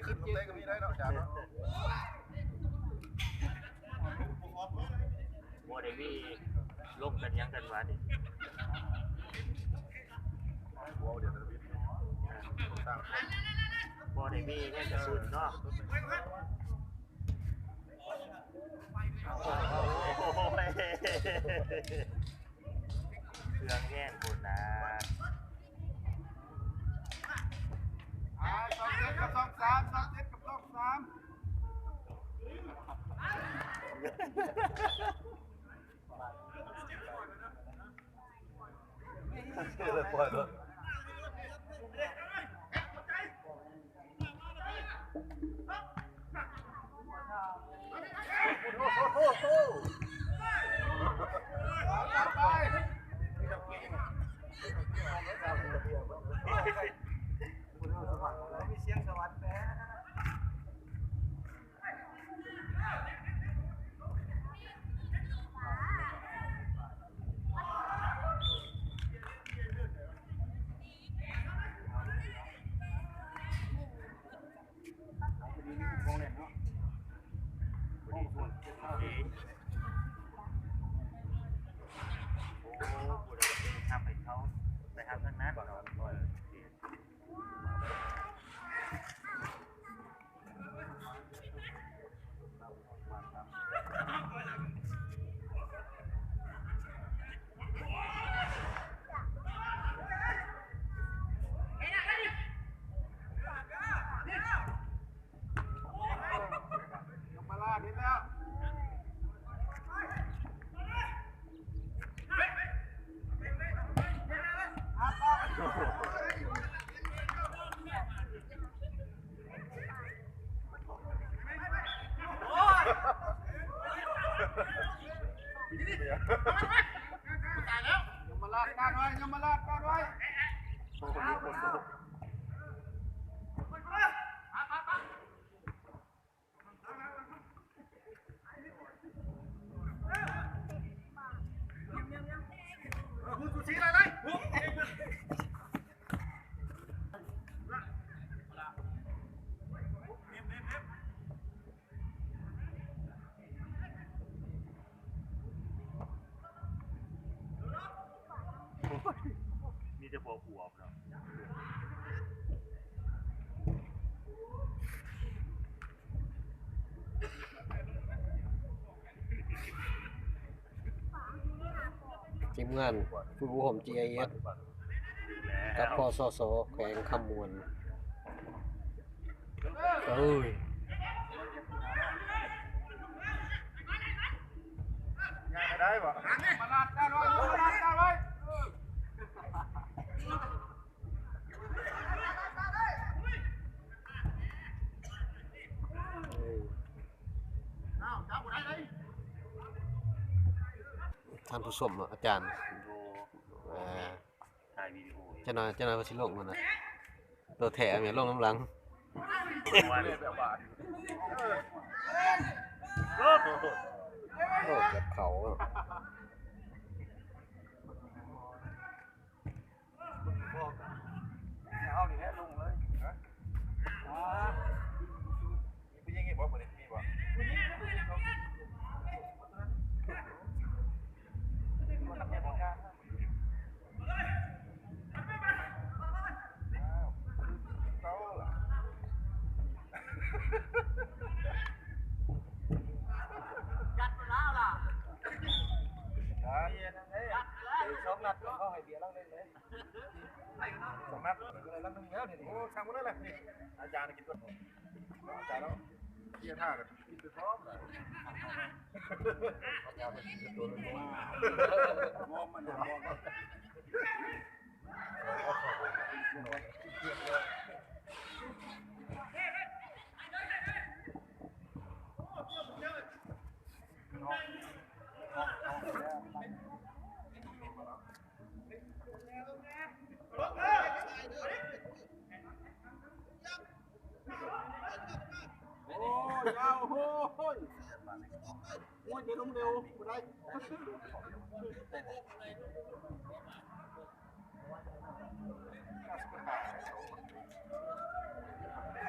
ເຕະກໍມີໄດ້ເນາະ ອາຈານເນາະ. ບໍ່ໄດ້ມີລົງກັນຫຍັງກັນຫວານີ້ ບໍ່ໄດ້ມີແຮງກະຕຸ້ນເນາະ. ເຄື່ອງແຮງໂພດນາ. ອ່າ ຊອກເຈັດກັບຊອກສາມ ຊອກເຈັດກັບຊອກສາມ. ໂອ້ ຜູ້ໃດໄປຮັບໃຫ້ເຂົາ ໄປຮັບທາງນັ້ນເນາະ. ຍມະລາດກັນໄວ້ ຍມະລາດກັນໄວ້. ໂອ້ໂຫ ມີແຕ່ພວກອວບເນາະ. ທີມງານຝຶກອົບຮົມ ຈີໄອເອັສ ກັບ ປສສ ແຂວງຄຳມ່ວນ. ເອີຍ ຍາກໄດ້ບໍ່? ມາລາດເຈົ້າໄວ້ ມາລາດເຈົ້າໄວ້. ທ່ານຜູ້ຊົມເນາະ ອາຈານ ອ່າ ຖ່າຍວິດີໂອ ຈັກໜ່ອຍ ຈັກໜ່ອຍວ່າຊິລົງຫັ້ນນະ ຕົວແທ້ແມ່ນລົງນຳຫຼັງ. ໂອ້ ເກືອບເຂົ້າ. ເຮົານີ້ແຫຼະລົງເລີຍ. ຮະ? ອ່າ ມີຜູ້ຍິງອີກບໍ່ມື້ນີ້? ມີບໍ່? ຜູ້ຍິງ ຜູ້ຍິງ. ຍັດໄປແລ້ວລະ. ຮະ? ຍັດໄປແລ້ວ. ສອງນັດ ເຂົາໃຫ້ເບຍລາວເລີຍ. ສອງນັດ ກໍໄດ້ລັງໜຶ່ງແລ້ວນີ້. ໂອ້ ຊ່າງມັນນັ້ນແຫຼະ. ອາຈານກິນກ່ອນ ອາຈານເນາະ. ເຄຍທ່າກັນກິນໄປພ້ອມລະ. ວອມມັນ ວອມມັນ. ໂອ້ຍ ຍາວ ໂອ້ຍ ໂອ້ຍ ຈະລົງເລັວບໍ່ໄດ້.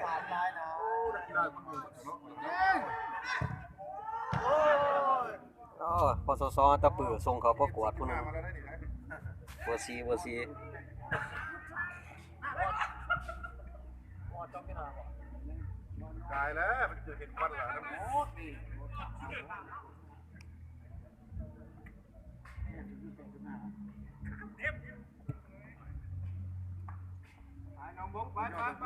ສາມລາຍນະ. ໂອ້ ປສສ ຕະປືສົ່ງເຂົ້າປະກວດພຸ້ນນະ ເບີສີ່ ເບີສີ່. ຕາຍແລ້ວ ມັນຈະເຫັນຄວັນລະ. ໄປ ນ້ອງບົກ ໄປ ໄປ ໄປ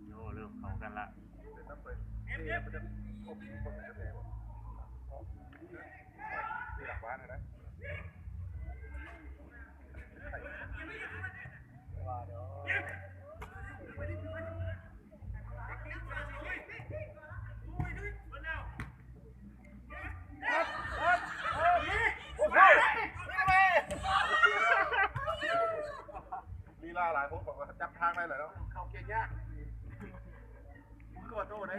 ໂອ້ ເລີ່ມເຂົ້າກັນລະ. ລີລາຫຼາຍຄົນບອກວ່າຈັບທາງໄດ້ແຫຼະເນາະ ເຂົ້າເກຍຍາກ ມຶງກໍໂຕເດ້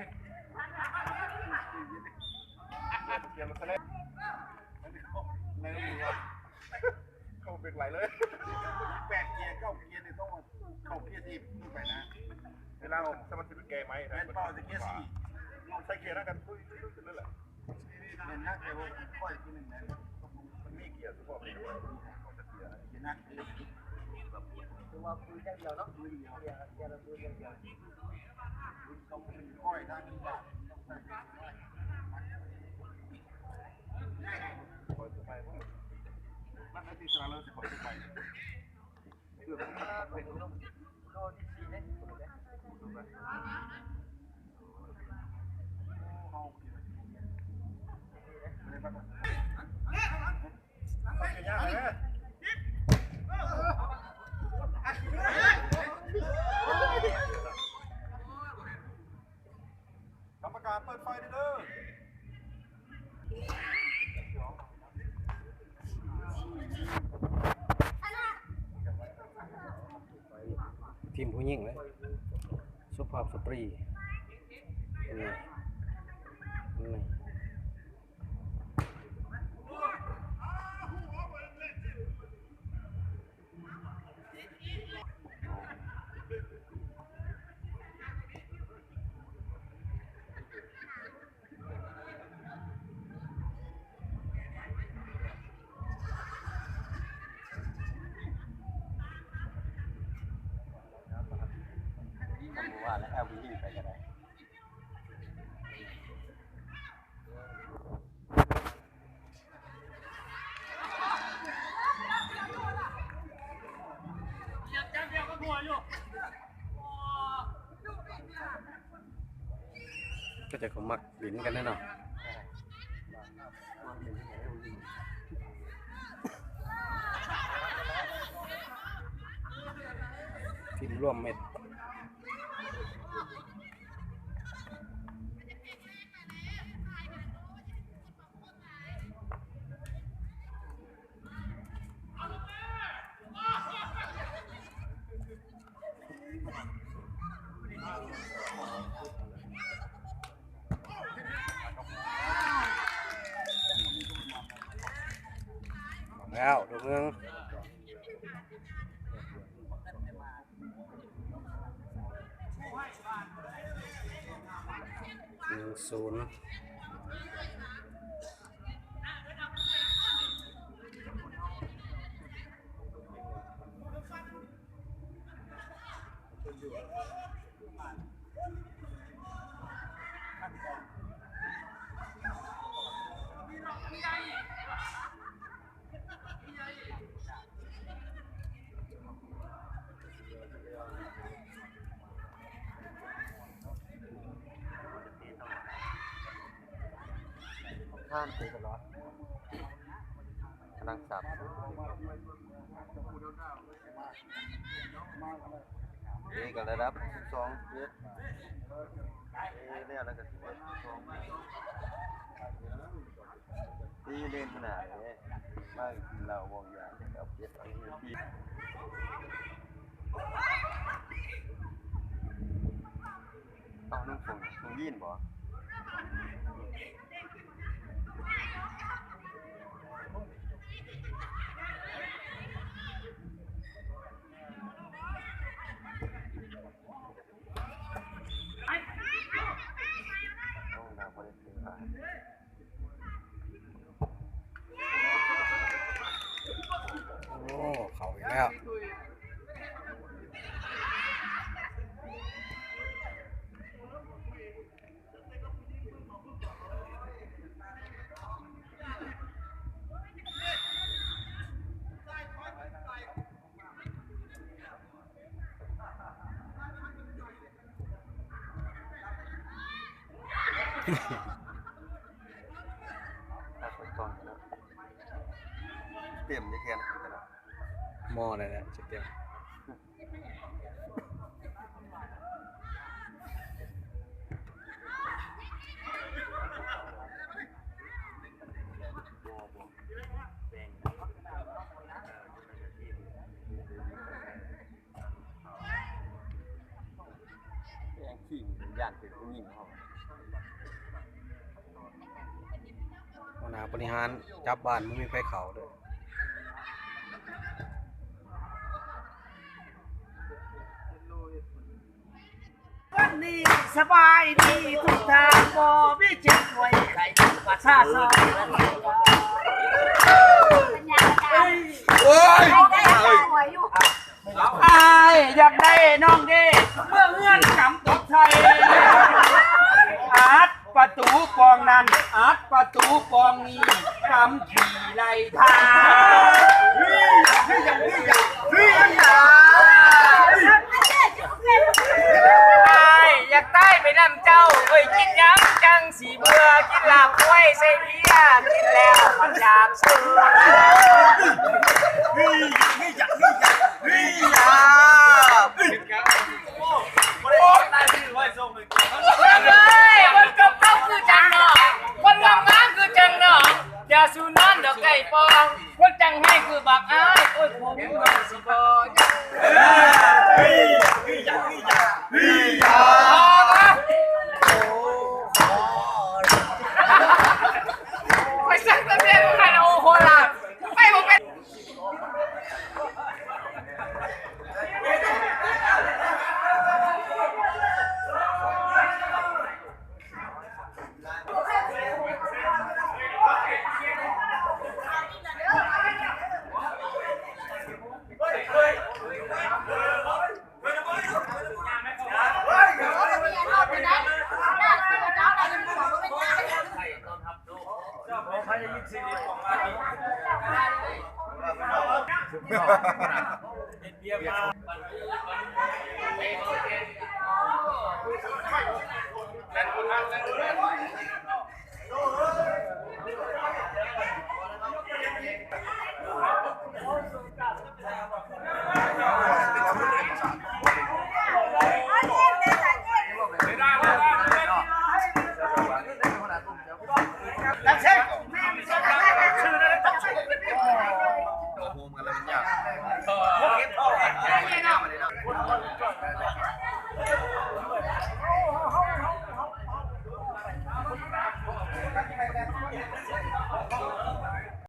ກຽມສະເລັດ ເຂົ້າເປັນໄຫຼເລີຍ ແປດເກຍ ເກົ້າເກຍນີ້ຕ້ອງເຂົ້າເກຍສິບຂຶ້ນໄປນະ ເວລາອອກ ສະມາຊິກແກໃໝ່ນະ ແມ່ນເປົ່າແຕ່ເກຍສີ່ ໃສ່ເກຍນຳກັນ ຕຸ້ຍໆ ຂຶ້ນເລີຍແຫຼະ. ແມ່ນນັກ ແຕ່ວ່າຂ້ອຍຜູ້ໜຶ່ງນະ ມັນມີເກຍສະເພາະ ເກຍນັກ ຄືວ່າປືນຢ່າງດຽວເນາະ ປືນຢ່າງດຽວ ເກຍລະປືນຢ່າງດຽວ ມັນຊິຊະລະເລີຍ ຊິຄ່ອຍໄປ ກຳມະການເປີດໄຟເດີ. ທີມຜູ້ຍິງເລີຍ ສຸພາບສະຕຣີ ນີ້ ນີ້. ບໍ່ວ່າແລ້ວ ແອວຜູ້ຍິງໄປກໍໄດ້. ເຂົາເຈົ້າກໍມັກຫຼິ້ນກັນແຫຼະເນາະ ທີມລວມມິດ. ແລ້ວ ລູກໜຶ່ງ. ໜຶ່ງສູນ. ທ່ານເຕະຕະຫຼອດ ກຳລັງສັບ. ເດ ກໍລະດັບສິບສອງ ສິບເອັດ ເດ ແລ້ວ ແລ້ວກໍສິບເອັດ ສິບສອງ ຕີເລ່ນຂະໜາດເດ ມາກິນເຫຼົ້າວອງຢາ ເອົາເກັບເອົາເງິນທີ່ ເອົາໜຶ່ງຄົນ ຄົນຢີນບໍ? ໂອ້ ເຂົ້າອີກແລ້ວ. ເຕັມຢູ່ແຂນ ໝໍ້ນັ້ນແຫຼະ ຈະເຕັມ. ແມ່ງຂີ້ ຢ້ານເປັນຜູ້ຍິງເຮົາ. ຫົວໜ້າບໍລິຫານຈັບບ້ານບໍ່ມີໃຜເຂົ້າເດີ້. ວັນນີ້ສະບາຍດີທຸກທ່ານ ບໍ່ມີເຈັບປ່ວຍໄຂ້ ປະຊາຊົນ ໂອ້ຍ ອ້າຍຢາກໄດ້ນ້ອງເດ້ ເມືອເຮືອນກຳຕົກໄທ ອັດປະຕູປ່ອງນັ້ນ ອັດປະຕູປ່ອງນີ້ ກຳຂີ້ໄລ່ທ່າ. ອ້າຍຢາກຕາຍໄປນຳເຈົ້າ ເອີຍ ກິນຫຍັງຈັ່ງຊິເບື່ອ ກິນລາບຄວາຍໃສ່ເບຍ ກິນແລ້ວມັນຢາກຊື່ນ. ເອີຍ ມັນກໍເວົ້າຄືຈັງນ້ອງ ຄົນງາມໆຄືຈັງນ້ອງ ຢ່າສູ່ນອນດອກໄກ່ປ່ອງ ຄົນຈັ່ງໃຫ້ຄືບັກອ້າຍ ໂອ້ຍ ຜົມມັນຊິບໍ່ຍັງ. ໄປສັກຕະເບນ ໃຫ້ໂອໂຫລາ ໄປບໍ່ເປັນ. ເປັນເບຍມາ